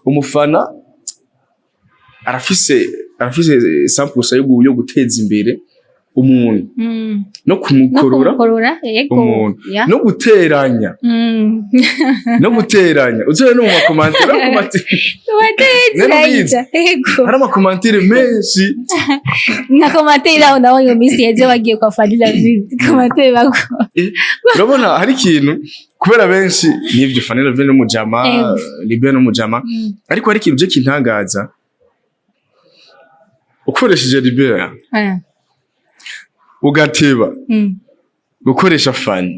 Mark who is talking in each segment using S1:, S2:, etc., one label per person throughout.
S1: Umufana arafise 100% yo guteza imbere umuntu no
S2: No
S1: kumukorora.
S2: Kumukorora, yego.
S1: Umuntu. No guteranya. No guteranya, uzoye no mu ma commentaires, no
S2: Wateranya,
S1: ubizi.
S2: Yego.
S1: Hari ama commentaires menshi.
S2: Nka commentaire aho nawe iyo minsi yaje bagiye kwa Fadila, commentaire bako.
S1: Urabona hari ikintu, kubera benshi nivyo, Fanny Lavine n'umujama, Libe n'umujama, ariko hari ikintu je kintangaza: ukoresheje Libera, ugateba gukoresha Fanny,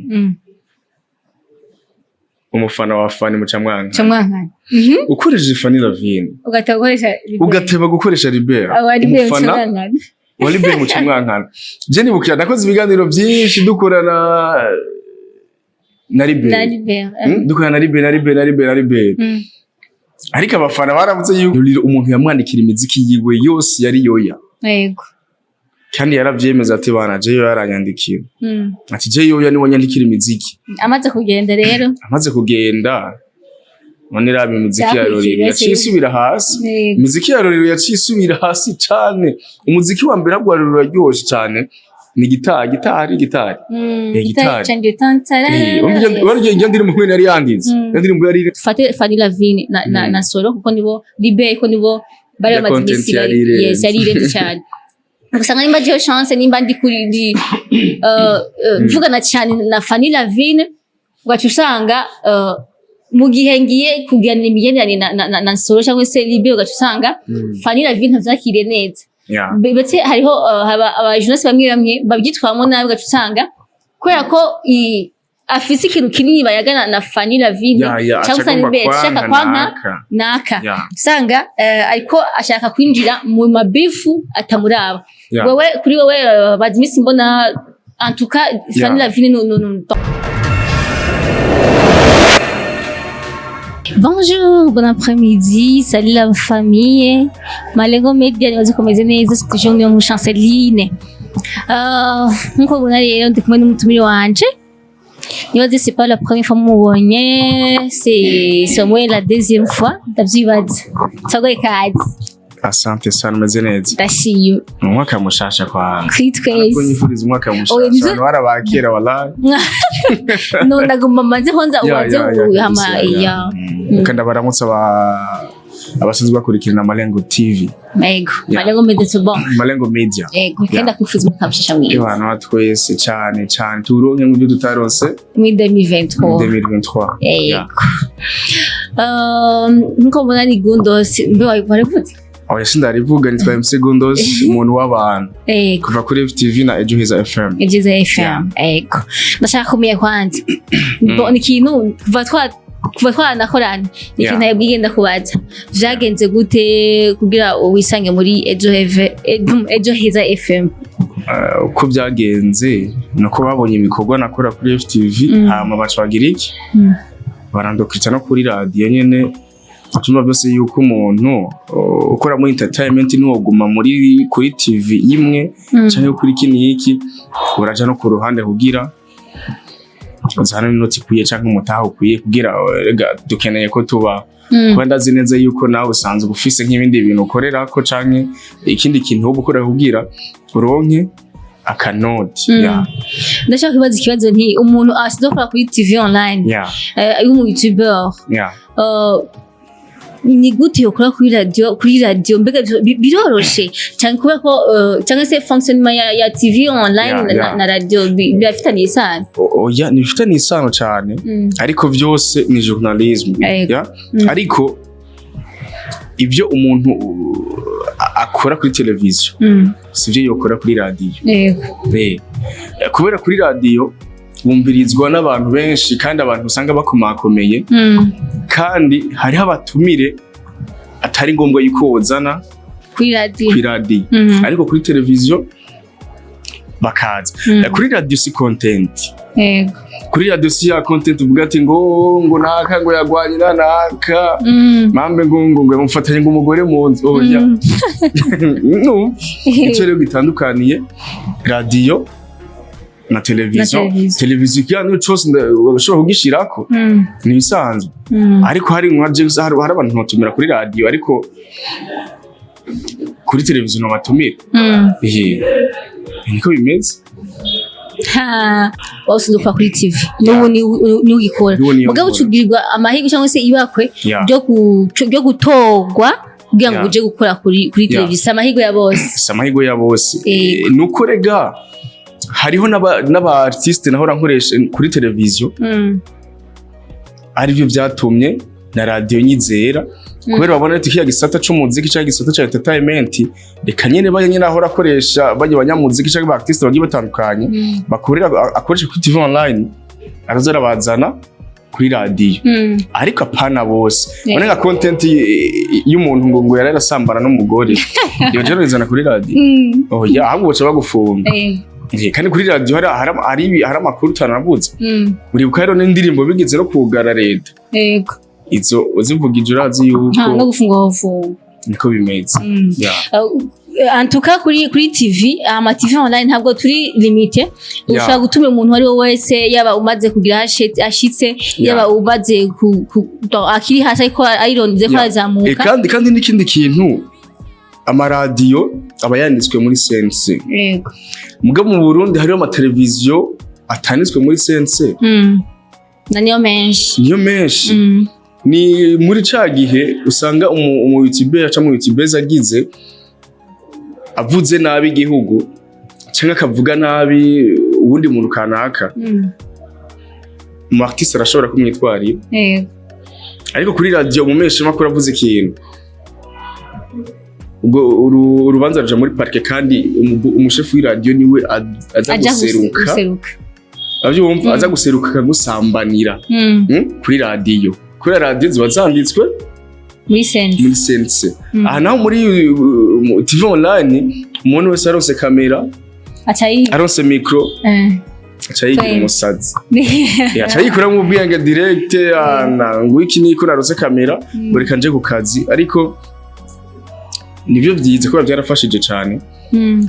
S1: umufana wa Fanny muca mwanka.
S2: Camwankana.
S1: Ukoresheje Fanny Lavine,
S2: ugateba gukoresha Libera.
S1: Ugateba gukoresha Libera,
S2: Aba Libera
S1: umufana
S2: camwankana.
S1: wa Libera muca mwankana. Je nibukira nakoze ibiganiro byinshi dukorana na Libera.
S2: Na Libera.
S1: Dukorana na Libera, na Libera, na Libera, na Libera, ariko abafana baravuze yuko umuntu yamwandikira imiziki yiwe yose yari Yoya. Kandi yaravyemeza ati: "Bana, je Yoya yaranyandikira." Ati: "Je Yoya niwe nyandikira imiziki."
S2: Amaze kugenda rero?
S1: Amaze kugenda, none raba imiziki ya
S2: Byakurikiye
S1: Roriro yaciye isubira hasi. Imiziki ya Roriro yaciye isubira hasi cane. Umuziki wa mbere wa Roriro uraryoshe cane, ni gitari, gitari, gitari. Gitari.
S2: Change tantara.
S1: Urumva iyo ndirimbo mwene yari yanditse, iyo ndirimbo yari
S2: Fate Fanny Lavine na na Solo, kuko nibo, Libe ko nibo bari
S1: Ya
S2: bamaze
S1: content
S2: iminsi
S1: yari
S2: bari
S1: irenze.
S2: Yes, yari irenze cyane. Usanga nimba jiyo chance, nimba ndi kuri ndi mvugana cyane na Fanny Lavine, ugaca usanga mu gihe ngiye kugiranira imigenderanire na Solo cyangwa se Libe, ugaca usanga Fanny Lavine ntavyakiriye neza. Ndetse hariho haba aba journaliste bamwe bamwe babyitwaramo nabi, ugaca usanga kubera ko afise ikintu kinini bayagana na Fanny Lavine
S1: Ya,
S2: cyangwa se
S1: acagomba
S2: Libe ashaka
S1: kwanka
S2: kwanka
S1: naka.
S2: Naka usanga ariko ashaka kwinjira mu mabifu atamuraba. Wewe, kuri wewe, bazi iminsi mbona, en tout cas Fanny Lavine, no no no. Bonjour, bon après-midi, salut la famille. Malengo Media, nibaze komeze neza, c'est toujours niyo Chanceline. Nkuko mubona rero ndi kumwe n'umutumire wanje. Nibaze c'est pas la première fois mubonye, c'est au moins la deuxième fois, ndavyibaza. Tsagoye kazi.
S1: Asante sana, umeze neza?
S2: Ndashima.
S1: Ni umwaka mushasha kwa
S2: Kuri twese.
S1: Kunyifuriza umwaka
S2: Oya,
S1: mushasha.
S2: nizo-
S1: Abantu barabakira wallahi.
S2: No, ndagomba mbanze kwanza ubanze hama
S1: kabisa, ya.
S2: ya.
S1: Reka ndabaramutsa abasanzwe bakurikirana Malengo TV.
S2: Ego,
S1: Ya.
S2: Malengo Media, c'est bon.
S1: Malengo Media.
S2: Ego, kenda kwifuza umwaka mushasha mwiza.
S1: Ebana wa twese cyane cyane, turonke mu byo tutaronse
S2: Muri 2023.
S1: 2023.
S2: Ego. Nkuko mubona ni Gundos, mbe warivuze?
S1: Oya, sindarivuga, nitwa MC Gundos, umuntu w'abantu.
S2: Ego.
S1: Kuva kuri FTV na Ejo Heza FM.
S2: Ibyiza FM. Ego. Ndashaka kumenya kwanza. Bon, ni ikintu kuva twanakorana, ni ikintu ntabwo igenda kubaza. Vyagenze gute kugira wisange muri Ejo Heza FM?
S1: Uko byagenze ni uko babonye ibikorwa nakora kuri FTV, hama baca bagira iki, barandukita no kuri radiyo nyene. Ibyumba byose yuko umuntu ukora muri entertainment ntiwoguma muri kuri TV imwe canke kuri iki n'iki, uraja no ku ruhande kugira uzane inoti ikwiye canke umutaha ukwiye, kugira rega dukeneye ko tuba kuba ndazi neza yuko nawe usanzwe ufise nk'ibindi bintu ukorerako canke ikindi kintu woba ukora kugira uronke akanoti. Ya.
S2: Ndashaka kwibaza ikibazo nti umuntu asize gukora kuri TV online, ari umu youtuber, ni gute yokora kuri radio? Mbega biroroshe cyane kubera ko cyangwa se fonctionnement ya TV online na radio birafitaniye isano?
S1: Oya, ntibifitanye isano cyane, ariko vyose ni journalisme.
S2: Yego.
S1: Ya? Ariko ibyo umuntu akora kuri televiziyo sivyo yokora kuri radiyo. Kubera kuri radiyo wumvirizwa n'abantu benshi, kandi abantu usanga bakomakomeye, kandi hariho abatumire atari ngombwa yuko wozana
S2: kuri radio.
S1: Kuri radiyo, ariko kuri televiziyo bakaza. Kuri radiyo si content. Kuri radiyo si ya content uvuga ati ngo naka ngo yagwanye na naka, mambe ngo yamufatanye ngo umugore mu nzu, oya. No, icyo rero gitandukaniye radiyo. na televiziyo.
S2: Na televiziyo.
S1: Televiziyo ikiganiro cose urashobora kugishirako, ni ibisanzwe. Ariko hari nka James, hari abantu batumira kuri radio, ariko kuri televiziyo ntibatumira. Ehe, niko bimeze.
S2: Ha, waba usanzwe ukora kuri TV, n'ubu ni ugikora?
S1: N'ubu niyo
S2: Mugabo
S1: nkora.
S2: ucugirirwa amahirwe cyangwa se ibakwe ryo gutorwa kugira ngo uje gukora kuri televiziyo. Si amahirwe ya bose.
S1: Si amahirwe ya bose.
S2: Yego.
S1: Nuko rega hariho n'aba artiste nahora nkoresha kuri televiziyo, aribyo byatumye na radiyo nyizera, kubera babona ati kiriya gisata c'umuziki cyangwa igisata ca entertainment, reka nyene bajya nyene ahora akoresha bajya abanyamuziki cyangwa ba artiste bagiye batandukanye, bakorera akoresha kuri TV online, araza arabazana kuri radiyo. Ariko apana bose. Ubona nka content y'umuntu ngo yari arasambana n'umugore, iyo jero izana kuri radiyo? Oya, ahubwo baca bagufunga. Kandi kuri radiyo hari amakuru utanavuze. Uribuka rero n'indirimbo bigeze no kugara leta. Izo uzivugije urazi yuko
S2: Nta no gufunga bafunga.
S1: Niko bimeze. Yeah.
S2: En tout cas kuri TV, ama TV online ntabwo turi limité. Ushobora gutumira umuntu uwo ari we wese, yaba umaze kugira ashitse, yaba umaze akiri hasi ariko ayirondeze ko azamuka.
S1: Kandi n'ikindi kintu, amaradiyo aba yanditswe muri CNC. Mugabo mu Burundi hariho amateleviziyo atanditswe muri CNC.
S2: Na niyo menshi.
S1: Niyo menshi. Ni muri ca gihe usanga umu YouTuber cyangwa umu YouTuber agize avuze nabi igihugu cyangwa akavuga nabi uwundi muntu kanaka, umu artiste arashobora kumwitwarira. Ariko kuri radiyo mu makuru avuze ikintu, ubwo urubanza ruja muri parquet, kandi umushefu w'iradiyo niwe aza
S2: aja
S1: guseruka.
S2: Guseruka.
S1: Avyumva, aza guseruka akagusambanira. Kuri radiyo, kubera radiyo ziba zanditswe
S2: muri CNC.
S1: Muri CNC. Aha naho muri TV online, umuntu wese aronse kamera,
S2: aca yi
S1: aronse micro, aca yigira
S2: Twembi.
S1: umusazi. Aca yikuramwo ubwenge direct, ana ngo iki niko naronse kamera, ngo reka nje ku kazi. Ariko nibyo vyiza kubera byarafashije cane.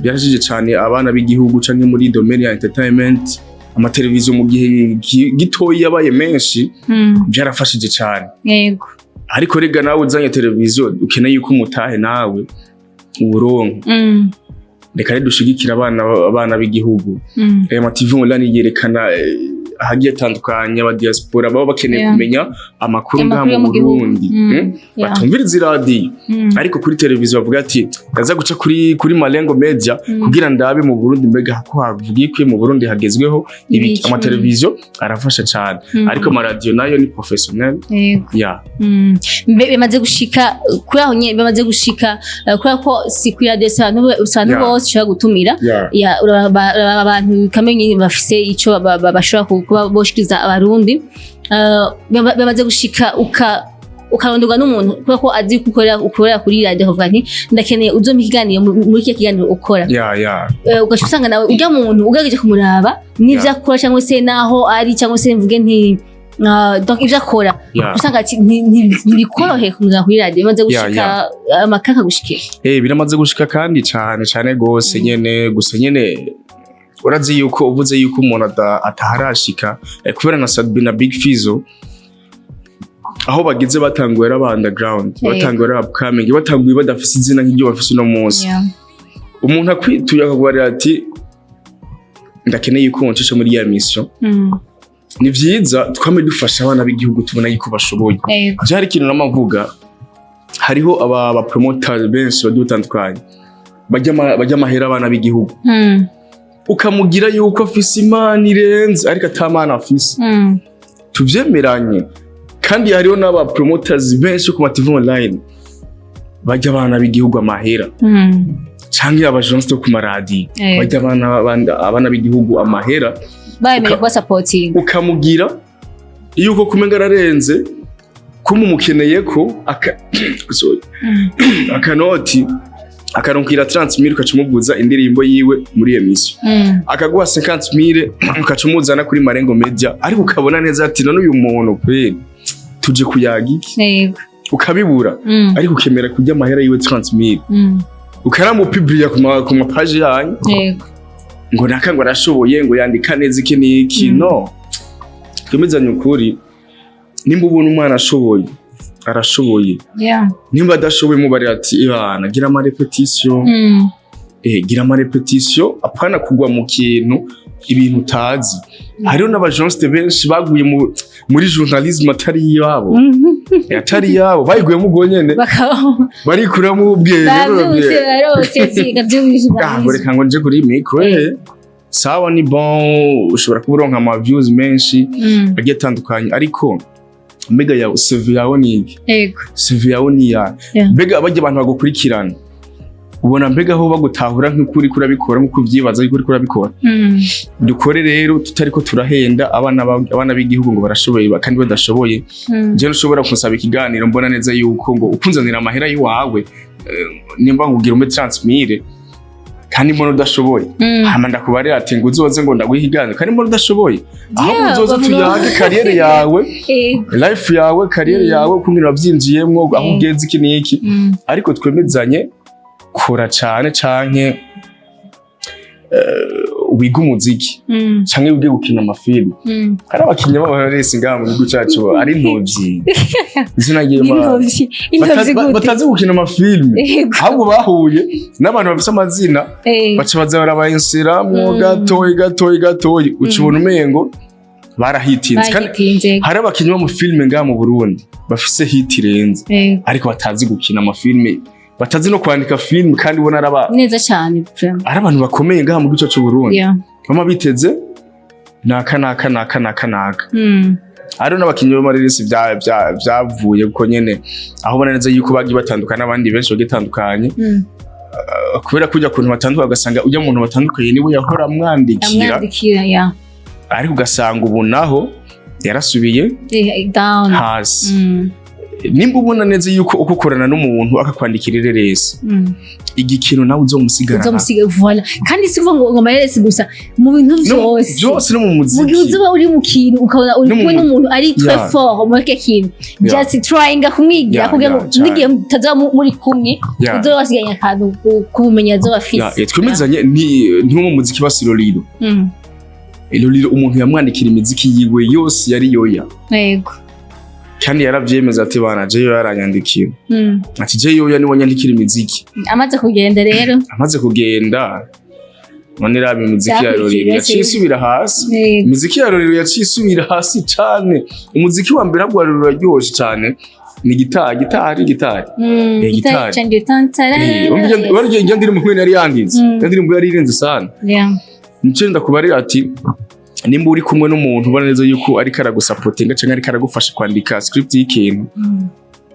S1: Byarafashije cane abana b'igihugu canke muri domaine ya entertainment. Amateleviziyo mu gihe gitoyi yabaye menshi. Byarafashije cane. Ariko rega nawe uzanye televiziyo, ukeneye yuko umutahe nawe uburonka. Reka rero dushigikire abana b'igihugu. Aya ma TV online yerekana ahagiye atandukanye aba diaspora baba bakeneye kumenya amakuru ngaha
S2: amakuru yo
S1: mu
S2: mu gihugu.
S1: Burundi. Batumviriza iradiyo, ariko kuri televiziyo bavuga ati ndaza guca kuri Malengo Media kugira ndabe mu Burundi mbega ko havuga iki, mu Burundi hagezweho ibiki.
S2: Ibiki.
S1: Amateleviziyo arafasha cyane, ariko amaradiyo nayo ni professionnel. Yeah.
S2: Bimaze gushika kuri aho nyene, bimaze gushika kubera ko si kuri radiyo, si abantu si abantu bose ushobora gutumira. Ya, uraba abantu kamenye bafise ico bashobora kuba boshikiriza abarundi. Bimaze gushika ukaronderwa n'umuntu kubera ko azi ko ukorera kuri radiyo, akavuga nti ndakeneye uzompa ikiganiro muri kiriya kiganiro ukora. Ugaca usanga nawe ujya muntu ugerageje kumuraba n'ivyo akora cyangwa se naho ari, cyangwa se mvuge nti donc ivyo akora, usanga ati ntibikoroheye kumuzana kuri radiyo. Bimaze gushika amakaka gushikira?
S1: Biramaze gushika kandi cane cane gose nyene. Gusa nyene urazi yuko uvuze yuko umuntu ataharashika, kubera nka Sadbi na Big Fizzo aho bageze, batanguye ari aba underground, batanguye ari upcoming, batanguye badafise izina nk'iryo bafise uno munsi. Umuntu akwituye akakubarira ati ndakeneye yuko woncisha muri ya mission, ni vyiza twame dufasha abana b'igihugu tubona yuko bashoboye. Byari ikintu namavuga, hariho aba promoter benshi bagiye batandukanye bajya amahera abana b'igihugu, ukamugira yuko afise imana irenze ariko ata mana afise. Tuvyemeranye. Kandi hariho n'aba promoters benshi ku ma TV online bajya abana b'igihugu amahera, canke aba journaliste bo ku maradiyo bajya abana b'igihugu amahera,
S2: bayemeje kuba supporting.
S1: Ukamugira yuko kumenga ararenze, kumumukeneye ko sorry, akanoti akaronkira 30 000, ukaca umuvuza indirimbo yiwe muri iyo mission, akaguha 50 000, ukaca umuzana kuri Marengo Media, ariko ukabona neza ati none uyu muntu kweri tuje kuyaga iki? Ukabibura. Ariko ukemera kurya amahera yiwe 30 000, ukanamupubliya ku ma page yanyu. Ngo naka ngo arashoboye, ngo yandika neza iki n'iki. No twemezanye ukuri, nimba ubona umwana ashoboye, arashoboye. Nimba adashoboye, mubarira ati: "Ibana, gira ama répétition." Gira ama répétition, apana kugwa mu kintu, ibintu utazi. Hariho n'abajournaliste benshi baguye muri journalisme atari iyabo. Atari iyabo, bayiguyemo ubwo nyene.
S2: Bakaba
S1: barikuramo ubwenge.
S2: Bavyutse barose ziga vy'ubuzima.
S1: Ah, ngo reka ngo nje kuri micro. Sawa, ni bon, ushobora kuba uronka ama views menshi agiye atandukanye, ariko mbega yawe, CV yawe ni iki? CV yawe ni iya mbega bajya abantu bagukurikirana, ubona mbega aho bagutahura nk'uko uriko urabikora, nk'uko uvyibaza yuko uriko urabikora? Dukore rero tutariko turahenda abana b'igihugu ngo barashoboye kandi badashoboye. Je ntushobora kunsaba ikiganiro mbona neza yuko ngo ukunzanira amahera y'iwawe, nimba ngugira umpe transmire kandi mbona udashoboye. Hama ndakubarira ati ngo uzoze ngo ndaguhe ikiganiro kandi mbona udashoboye. Ahubwo uzoze tuyage carrière yawe, life yawe, carrière yawe, ukungene wavyinjiyemwo, aho ugeze, iki n'iki. Ariko twemezanye, kora cane canke wige umuziki canke wige gukina amafilmu. Hari abakinyi b'abaresi ngaha mu gihugu cacu ari intovyi, izina ry'Imana.
S2: Intovyi, intovyi gute?
S1: Batazi gukina amafilmu. Ahubwo bahuye n'abantu bafise amazina, baca baza barabayinsiramwo gatoyi gatoyi gatoyi, uca ubona umengo barahitinze. Kandi
S2: Bahitinze.
S1: hari abakinyi b'amafilme ngaha mu Burundi bafise hit irenze, ariko batazi gukina amafilme, batazi no kwandika filme, kandi ubona araba
S2: Neza cyane vraiment.
S1: ari abantu bakomeye ngaha mu gice c'u Burundi. Bama biteze naka naka naka naka naka. Hariho n'abakinyi b'amareresi vyavuye kuko nyene aho ubona neza yuko bagiye batandukana n'abandi benshi bagiye batandukanye, kubera kujya kuntu batandukanye, ugasanga ujya muntu batandukanye niwe yahora amwandikira.
S2: Amwandikira, yeah.
S1: Ariko ugasanga ubu naho yarasubiye
S2: Down.
S1: hasi. Nimba ubona neza yuko uko ukorana n'umuntu akakwandikira ireresi, igikino nawe uzomusigarana.
S2: Uzomusiga, voilà. Kandi si ukuvuga ngo amareresi gusa, mu bintu vyose.
S1: Byose, no mu
S2: Mu gihe
S1: muziki.
S2: uzoba uri mu kintu, ukabona uri
S1: No mu
S2: kumwe n'umuntu ari très fort muri icyo kintu, just trying kumwigira kugira ngo n'igihe mutazoba muri kumwe, uzoba wasigaranye akantu k'ubumenyi azoba afise.
S1: Twemezanye, ni nko mu muziki basi Lolilo. Lolilo umuntu yamwandikira imiziki yiwe yose yari Yoya. Kandi yaravyemeza ati: "Bana, je Yoya yaranyandikira." Ati: "Je Yoya niwe nyandikira imiziki."
S2: Amaze kugenda rero?
S1: Amaze kugenda, none raba imiziki ya Lolilo yaciye isubira hasi. Imiziki ya Lolilo yaciye isubira hasi cane. Umuziki wa mbere ahubwo wa Lolilo uraryoshe cane, ni gitari, gitari, gitari.
S2: Gitari
S1: Gitari.
S2: canje tantara.
S1: Urumva iyo ndirimbo kumwe yari yanditse, iyo ndirimbo yari irenze sana. Nico ndakubarira ati nimba uri kumwe n'umuntu ubona neza yuko ariko aragusapotinga canke ariko aragufasha kwandika script y'ikintu,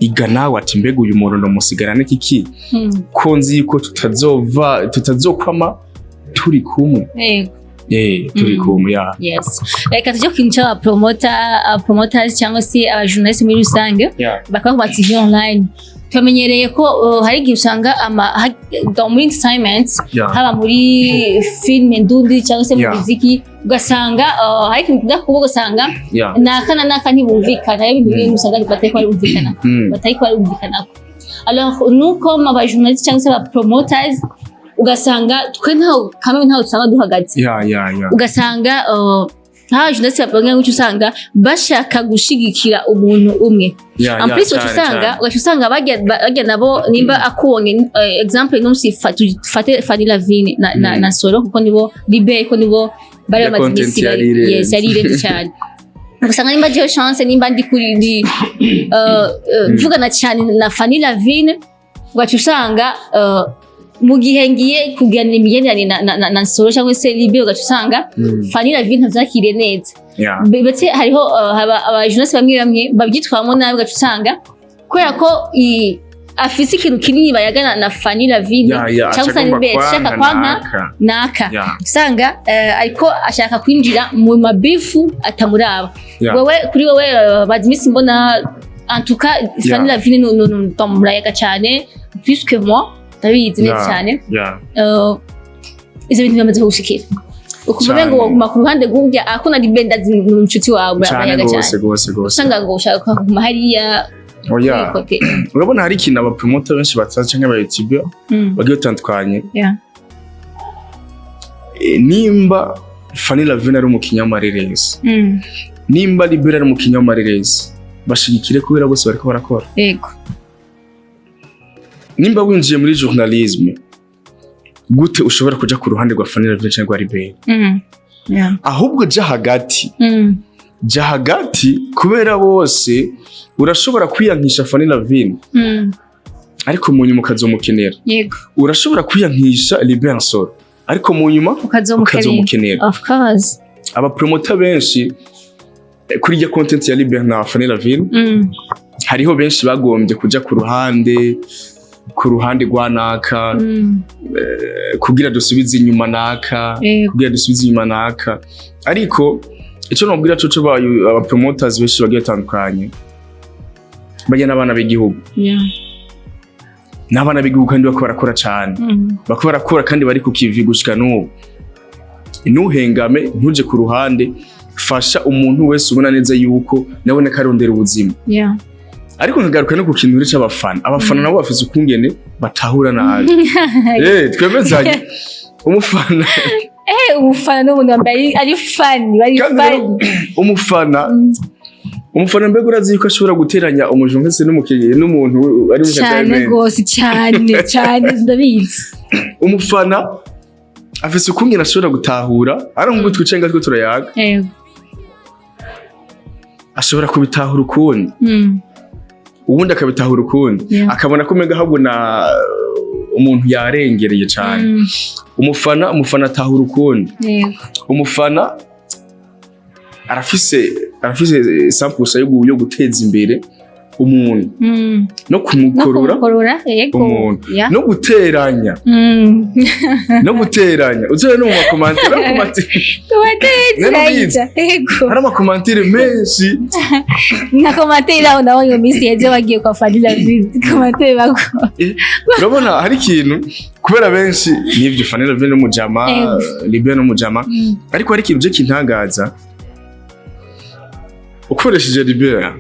S1: iga nawe ati: "Mbega uyu muntu ndamusigarana kiki, ko nzi yuko tutazova, tutazokwama turi kumwe?" Turi kumwe, ya.
S2: Yes, reka tujye ku kintu cy'aba promoters cyangwa se aba journaliste muri rusange bakora ku ma TV online. Turamenyereye ko hari igihe usanga muri entertainment, haba muri film ndundi cyangwa se mu muziki, ugasanga hari ikintu ukunda kuba ugasanga naka na naka ntibumvikana. Hari ibintu bimwe usanga batariko barumvikana, batariko barumvikanako. Alors nous, comme aba journalistes cyangwa se aba promoters, ugasanga twe ntaho kamwe ntaho usanga duhagaze.
S1: Ya ya ya
S2: Ugasanga nk'aba journalistes bamwe gutyo usanga bashaka gushigikira umuntu umwe. En plus ugaca usanga bajya nabo nimba akubonye, exemple n'umunsi tufate Fanny Lavine na Solo, kuko nibo Libe, ko nibo bari
S1: Ya
S2: bamaze
S1: content
S2: iminsi
S1: yari irenze.
S2: Yes, yari irenze cyane. Ugasanga nimba jewe chance, nimba ndi kuri ndi mvugana cyane na Fanny Lavine, ugaca usanga mu gihe ngiye kuganira imigenderanire na Nsoro cyangwa se Libe, ugaca usanga Fanny Lavine ntavyakiriye neza. Ndetse hariho haba abajournaliste bamwe bamwe babyitwaramo nabi, ugaca usanga kubera ko afise ikintu kinini bayagana na Fanny Lavine
S1: Ya,
S2: cyangwa se
S1: acagomba
S2: Libe ashaka
S1: kwanka
S2: kwanka
S1: naka.
S2: Naka usanga ariko ashaka kwinjira mu mabifu atamuraba. Wewe, kuri wowe, bazi iminsi mbona, en tout cas Fanny Lavine murayaga cyane plus que moi, ndabizi neza cyane. Ivyo bintu bimaze kugushikira ukumva
S1: Cane.
S2: umengo woguma ku ruhande rw'urya akunda Libe, ndazi ni inshuti wawe,
S1: Cane
S2: murayaga
S1: gose
S2: cyane,
S1: gose gose.
S2: usanga ngo ushaka kuguma hariya
S1: Oya.
S2: kuri côté?
S1: Urabona hari ikintu abapromoter benshi batazi canke aba YouTuber bagiye batandukanye. Nimba Fanny Lavine ari umukinyi w'amareresi, nimba Libera ari umukinyi w'amareresi, bashigikire kubera bose bariko barakora. Nimba winjiye muri journalisme, gute ushobora kuja ku ruhande rwa Fanny Lavine cyangwa rwa Libera?
S2: Yeah.
S1: Ahubwo ja hagati. Ja hagati kubera bose urashobora kwiyankisha Fanny Lavine, ariko mu nyuma ukazomukenera. Urashobora kwiyankisha Libera Nsoro, ariko mu nyuma
S2: ukazomukenera.
S1: Ukazomukenera.
S2: Of course.
S1: Abapromota benshi, kuri irya content ya Libera na Fanny Lavine, hariho benshi bagombye kuja ku ruhande rwa naka, kugira dusubize inyuma naka, kugira dusubize inyuma naka. Ariko icyo nobwira coco, aba promoters benshi bagiye batandukanye bajya n'abana b'igihugu, n'abana b'igihugu, kandi bako barakora cane. Bako barakora kandi bari ku kivi gushika n'ubu. Ntuhengame, ntuje ku ruhande. Fasha umuntu wese ubona neza yuko nabone ko arondera ubuzima. Ariko nkagaruka no ku kintu c'abafana. Abafana nabo bafise ukungene batahura nabi. Twemezanye, umufana
S2: Umufana n'umuntu wambaye ari fan, bari
S1: Kandi
S2: fan.
S1: rero, umufana, umufana mbega urazi yuko ashobora guteranya umujumvese n'umukinyi n'umuntu ari mu
S2: Cyane
S1: entertainment?
S2: rwose, cyane cyane, ndabizi.
S1: Umufana afise ukungene ashobora gutahura, ari nk'uko twicaye ngaho turiko turayaga, ashobora kubitahura ukundi, ubundi akabitahura ukundi, akabona ko umenga ahubwo na umuntu yarengereye cyane. Umufana atahura ukundi. Umufana arafise sampusa yo guteza imbere umuntu no
S2: No
S1: kumukorora
S2: kumukorora, yego.
S1: umuntu, no guteranya, no guteranya. Uzere no mu ma commentaires,
S2: Commentaire
S1: Nari ubizi.
S2: zirahita, yego.
S1: Hari ama commentaires menshi.
S2: Nka commentaire aho nabonye mu minsi iheze bagiye kwa Fanny Lavine, commentaire bako
S1: Urabona hari ikintu, kubera benshi n'ibyo, Fanny Lavine n'umujama, Libé n'umujama, ariko hari ikintu je kintangaza: ukoresheje Libé,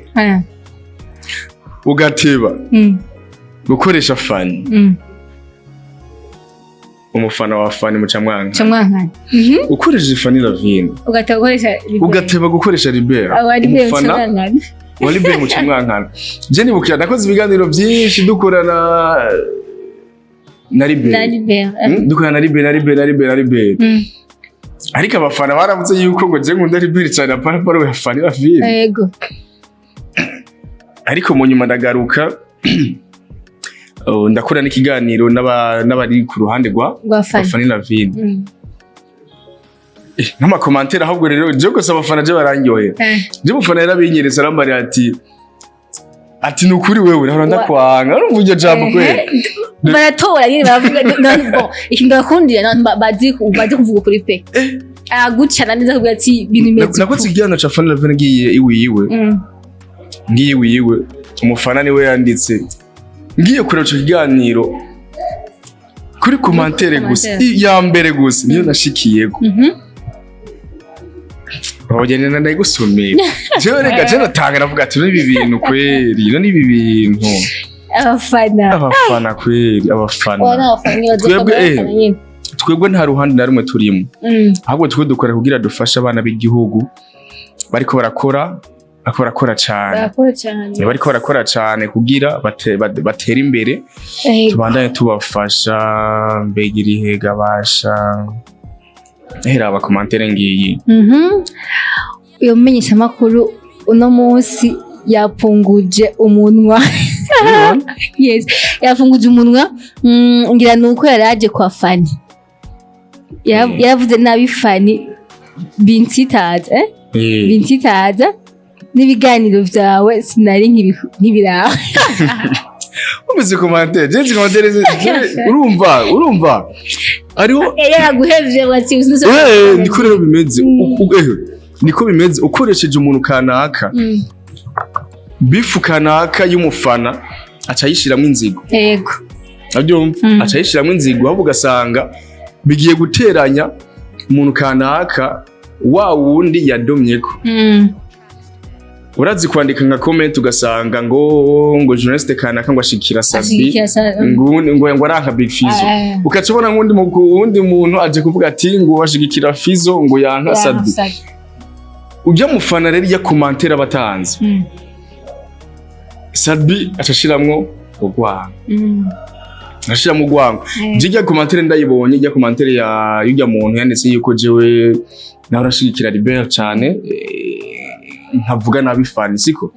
S1: ugateba gukoresha Fanny, umufana wa Fanny muca mwanka.
S2: Camwankana.
S1: Ukoresheje Fanny Lavine,
S2: Ugateba gukoresha Libé.
S1: Ugateba gukoresha Libé,
S2: Aba Libé
S1: umufana
S2: mucamwankana.
S1: wa Libé muca mwankana. Je nibukira nakoze ibiganiro byinshi dukorana na Libé.
S2: Na Libé.
S1: Dukorana na Libé, na Libé, na Libé, na Libé, ariko abafana baramutse yuko ngo je nkunda Libé cyane par rapport ya Fanny Lavine. Ariko mu nyuma ndagaruka, oh, ndakora n'ikiganiro n'abari ku ruhande rwa
S2: rwa
S1: rwa
S2: Fanny.
S1: Fanny Lavine. N'ama commentaires ahubwo rero je gusa abafana je barangyohera. Je umufana yarabinyeretse, arambarira ati ni ukuri wewe nahora ndakwanga, urumva iryo jambo kweli?
S2: Baratora nyine, baravuga no, bon, ikintu ndakundira bazi kuvuga ukuri pe, aragucana neza kuvuga ati ibintu bimeze
S1: Nakoze ikiganiro ca Fanny Lavine ngiye iwiwe, ngiye iwiwe, umufana niwe yanditse. Ngiye kureba ico kiganiro, kuri commentaire gusa
S2: Commentaire.
S1: iya mbere gusa niyo nashikiyeko. Ogenda ndayigusomera jewe. Rega je natanga navuga ati n'ibi bintu kweri, no n'ibi bintu.
S2: Abafana.
S1: Abafana kweri, abafana.
S2: Aba ni abafana nyine.
S1: Twebwe,
S2: abafana nyine.
S1: Twebwe nta ruhande na rumwe turimo, ahubwo twe dukora kugira dufashe abana b'igihugu bariko barakora cane.
S2: Barakora cyane.
S1: Bariko barakora cane kugira batere imbere. Tubandanye tubafasha. Mbega irihega basha hera aba commentaire ngiyi.
S2: Uyo mumenyeshamakuru uno munsi yapunguje umunwa, yes, yapunguje umunwa. Ngira ni uko yari aje kwa Fani. Yaravuze nabi Fani binsitaza, eh? Binsitaza n'ibiganiro vyawe sinari nkibiraba.
S1: Umeze commentaire, je nzi commentaire urumva ariho.
S2: Yaraguhevye bati
S1: Niko rero bimeze. Niko bimeze, ukoresheje umuntu kanaka, bifu kanaka y'umufana aca yishiramwo inzigo. Abyumva, aca yishiramwo inzigo, ahubwo ugasanga bigiye guteranya umuntu kanaka wa wundi yadomyeko. Urazi kwandika nka comment ugasanga ngo journaliste kanaka ngo ashikira Sat-B,
S2: Ashigikira
S1: ngo aranka Big Fizzo. Ukaca ubona nk'undi wundi muntu aje kuvuga ati ngo ashigikira Fizzo, ngo yanka Sat-B. Ujya mufana rero ijya commentaire abatanze, Sat-B aca ashiramwo urwango, ashiramwo urwango. Je ijya commentaire ndayibonye, ijya commentaire ya yujya muntu yanditse yuko jewe nawe arashigikira Libert cane, nkavuga nabi Fanny, siko?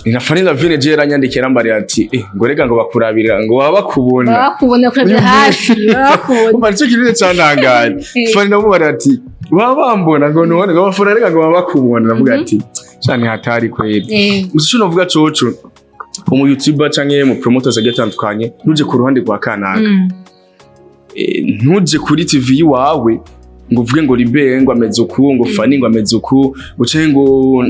S1: Na Fanny Lavine je yaranyandikira arambariye ati ngo rega ngo bakurabira, ngo baba bakubona.
S2: Baba bakubona kurabira hafi, baba bakubona.
S1: Umva, nicyo kintu cantangaje. Fanny namubara ati baba bambona, ngo none ngo abafana rega ngo baba bakubona. Ndavuga ati cyane hatari kweli. Gusa ico novuga coco, umu YouTuber canke mu promoters agiye atandukanye, ntuje ku ruhande rwa kanaka. Ntuje kuri TV iwawe ngo uvuge ngo Libe ngo ameze uku, ngo Fanny ngo ameze uku, ngo canke ngo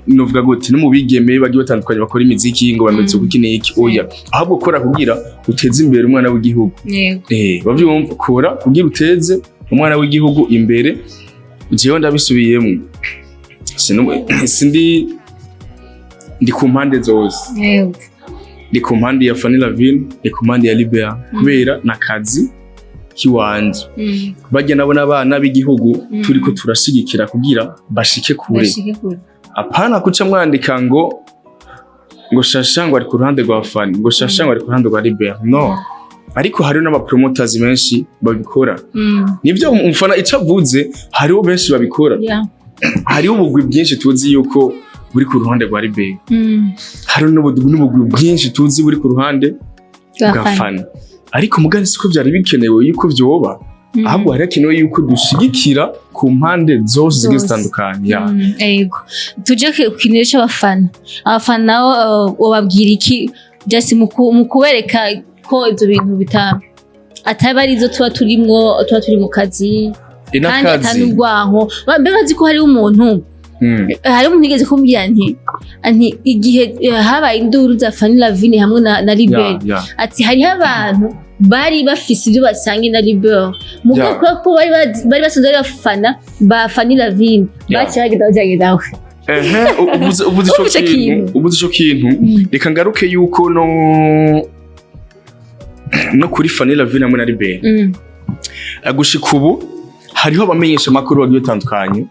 S1: novuga gute no mu bigeme bagiye batandukanye bakora imiziki ngo bameze uku, iki n'iki. Oya, ahubwo kora kugira uteze imbere umwana w'igihugu. Bavyumva, kora kugira uteze umwana w'igihugu imbere. Jewe ndabisubiyemo, sindi, ndi ku mpande zose. Ndi ku mpande ya Fanny Lavine, ndi ku mpande ya Libert, kubera nakazi kiwanje. Barya nabo n'abana b'igihugu, turiko turashigikira kugira bashike kure.
S2: Bashike kure.
S1: Apana kuca mwandika ngo Shasha ngo ari ku ruhande rwa Fanny, ngo Shasha ngo ari ku ruhande rwa Libert. No, ariko hariho n'abapromoters benshi babikora. Nibyo, umufana ico avuze, hariho benshi babikora. Hariho ubugwi bwinshi tuzi yuko buri ku ruhande rwa Libert, hariho n'ubugwi bwinshi tuzi buri ku ruhande bwa
S2: Fanny.
S1: Fanny. Ariko mugani siko byari bikenewe yuko vyoba, ahubwo hari hakenewe yuko dushigikira ku mpande zose zigiye
S2: Zose.
S1: zitandukanye ya.
S2: Ego, tuje ku kintu c'abafana. Abafana nabo, wobabwira iki, just mu kubereka ko ivyo bintu bita ataba arizo tuba turimwo, tuba turi mu kazi, kandi
S1: Inakazi.
S2: atanurwanko. Mbe bazi ko hariho umuntu, hariho umuntu yigeze kumbwira nti igihe habaye induru za Fanny Lavine hamwe na Libert, ati hariho abantu bari bafise ibyo basangiye na Libert, mugabo kubera ko bari basanzwe ari abafana ba Fanny Lavine, baciye bagenda bajyanye nawe.
S1: Ehe, uvuze ico
S2: Uvuze ico
S1: kintu,
S2: kintu.
S1: uvuze ico kintu, reka ngaruke yuko no kuri Fanny Lavine hamwe na Libert. Gushika ubu hariho abamenyesha amakuru bagiye batandukanye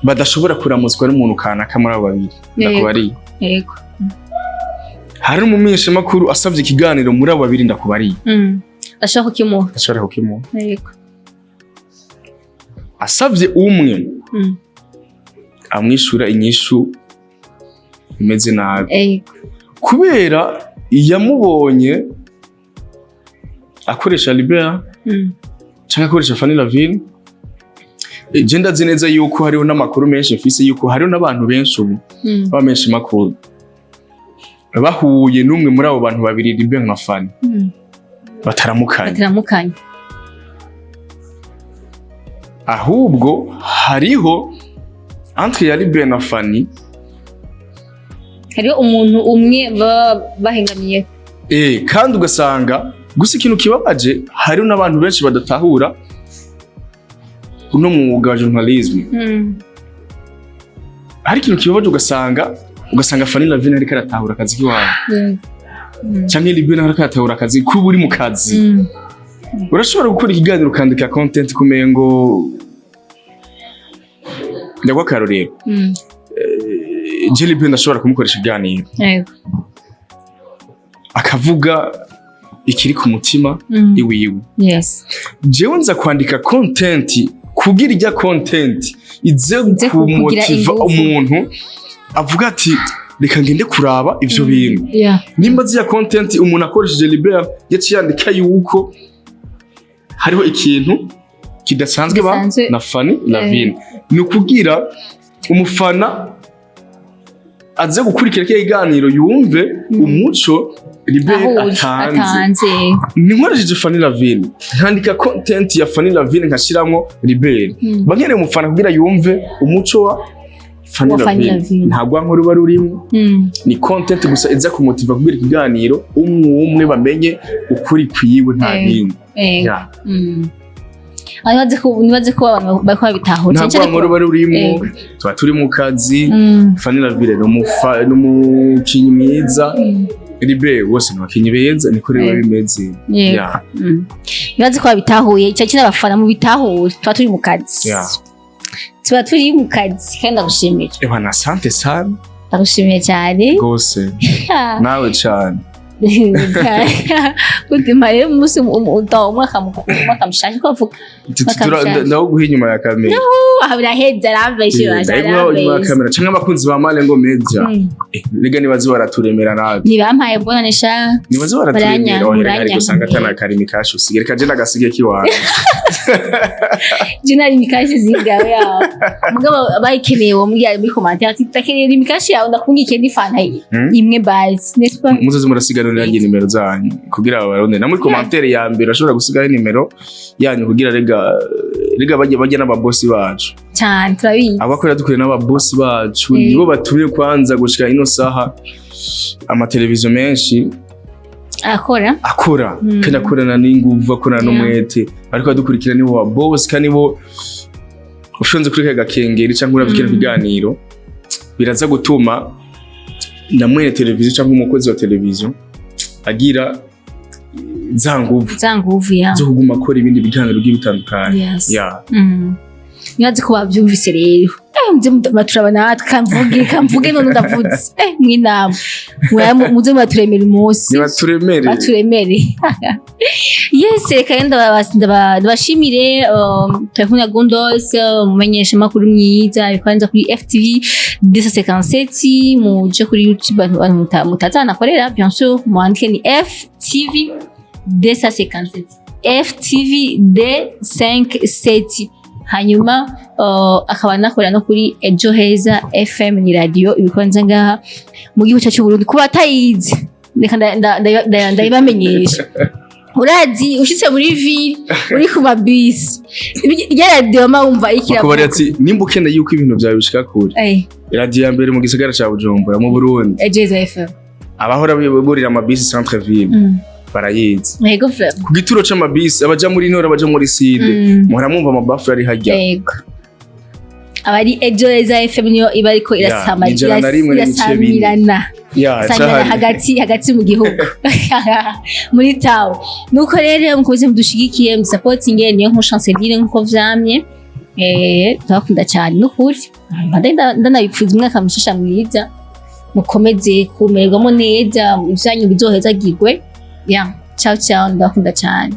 S1: badashobora kuramutswa n'umuntu kanaka muri abo babiri, ndakubariye. Hari umumenyesha makuru asavye ikiganiro muri abo babiri, ndakubariye,
S2: Ashaka kukimuha.
S1: Ashobora kukimuha. Asavye umwe, amwishura inyishu imeze nabi, kubera yamubonye akoresha Libert canke akoresha Fanny Lavine. Je ndazi neza yuko hariho n'amakuru menshi mfise yuko hariho n'abantu benshi ubu bamenshi makuru bahuye n'umwe muri abo bantu babiri, Libert na Fanny, bataramukanye.
S2: Bataramukanye.
S1: Ahubwo hariho entre ya Libert na Fanny.
S2: Hariho umuntu umwe baba bahengamiye.
S1: Kandi ugasanga gusa ikintu kibabaje, hariho n'abantu benshi badatahura uno mwuga wa journalisme. Hari ikintu kibabaje, ugasanga Fanny Lavine ariko aratahura akazi kiwawe, canke Libert ariko aratahura akazi kuba uri mu kazi. Urashobora gukora ikiganiro, ukandika content kumengo, ndaguha akarorero, je Libert ndashobora kumukoresha ikiganiro, akavuga ikiri ku mutima iwiwe. Jewe nza kwandika content kugira ijya content ize
S2: Ize kukugira
S1: kumotiva
S2: ingufu.
S1: umuntu avuga ati reka ngende kuraba ivyo bintu. Nimba ziya content umuntu akoresheje Libert yaciye yandika yuko hariho ikintu kidasanzwe ba
S2: Kidasanzwe.
S1: na Fanny Lavine, ni ukugira umufana aze gukurikira kiriya kiganiro yumve umuco Libert
S2: Aho uri,
S1: atanze.
S2: Atanze.
S1: Ninkoresheje Fanny Lavine, nkandika content ya Fanny Lavine, nkashiramwo Libert, bankereye umufana kugira yumve umuco wa Fanny
S2: Wa Fanny
S1: Lavine.
S2: Lavine.
S1: Ntabwo nkuru ruba rurimo, ni content gusa iza kumutiva kugira ikiganiro umwe umwe bamenye ukuri kwiwe, nta bindi.
S2: Nibaze ko abantu bariko babitahura.
S1: Nta
S2: Cyane cyane
S1: rwango ruba rurimo.
S2: Yego.
S1: Tuba turi mu kazi. Fanny Lavine ni umukinyi mwiza, Ribe bose ni abakinyi beza, niko rero
S2: Yego.
S1: bimeze.
S2: Yego.
S1: Yeah.
S2: Nibaze ko babitahuye. Icyo kintu abafana mu bitahure, tuba turi mu kazi. Tuba turi mu kazi, kandi ndagushimira.
S1: Ebana, asante sana.
S2: Ndagushimiye cyane.
S1: Rwose, nawe cyane.
S2: Gutuma rero umunsi umwaka mukuru, umwaka mushasha, ko bavuga. Mwaka mushasha.
S1: Ndawuguha inyuma ya kamera.
S2: Aha biraheze, arambeshe.
S1: Ndayiguha inyuma ya kamera canke abakunzi ba Malengo Media. Rega nibaze baraturemera natwe.
S2: Ntibampaye bonanisha.
S1: Nibaze baraturemera.
S2: Baranya-
S1: Oya, ariko usanga
S2: baranya.
S1: atana karimi kashi usigaye, reka je nagasige kiwawe.
S2: Je nari imikashi zingawe yawe, mugabo bayikeneye uwo mbwira muri commentaire ati: "Ndakeneye imikashi yawe, ndakungikiye n'ifanta imwe basi," n'est-ce pas?
S1: Muzoze murasiganira nanjye nimero zanyu kugira babaronde na muri commentaire ya mbere ashobora gusigaho nimero yanyu kugira rega bajye n'ababosi bacu.
S2: Cyane, turabizi.
S1: Abakorera dukorera n'ababosi bacu, nibo batumye kwanza gushika ino saha amateleviziyo menshi
S2: akora.
S1: Akora kandi akorana n'inguvu, akorana n'umwete, ariko adukurikira nibo ba boss, kandi bo ushonze kuri ka gakengeri cyangwa uravye kino kiganiro, biraza gutuma na mwene televiziyo cyangwa umukozi wa televiziyo agira za nguvu
S2: za nguvu ya
S1: zo kuguma akora ibindi biganiro bigiye bitandukanye. Yeah.
S2: Nibaze ko babyumvise rero. Muze baturaba natwe, kamvuge none ndavuze mwinama muze muraturemera umunsi.
S1: Nibaturemere.
S2: Baturemere. Yes, reka rero ndabashimire. Turi kumwe na Gundos, umumenyesha makuru mwiza bikwanza kuri FTV 257. Muje kuri YouTube, abantu mutazanakorera, bien sûr, mwandike ni FTV 257, FTV D57. Hanyuma akaba anakorera no kuri Ejo Heza FM, ni radio ibikonze ngaha mu gihugu cyacu Burundi. Kuba atayizi, reka ndabibamenyesha. Urazi ushitse muri ville, uri ku mabisi ya radiyo, ma wumva
S1: Bakubwira
S2: ikiravuga.
S1: Ati nimba ukeneye yuko ibintu byawe bishika kure, radiyo ya mbere mu gisagara ca Bujumbura, mu Burundi,
S2: Ejo Heza FM.
S1: Abahora burira amabisi centre ville barayizi.
S2: Yego, vraiment.
S1: Ku gituro c'amabisi, abaja muri nord, abaja muri sud, muhora mwumva amabafu ari harya.
S2: Yego, abari Ejo Heza FM niyo iba ariko
S1: Ya,
S2: irasama
S1: ni 101.4.
S2: irasamirana.
S1: Ya,
S2: Samirana
S1: cahari.
S2: hagati mu gihugu, muri tawo. Nuko rero mukomeze mudushigikiye, musapotinge niyo nkuru Chanceline nkuko vyamye. Turabakunda cyane nukuri. Ndanabipfuza umwaka mushasha mwiza, mukomeze kumererwamo neza, ivyanyu bizohezagirwe. Ya, ciao ciao, ndabakunda cyane.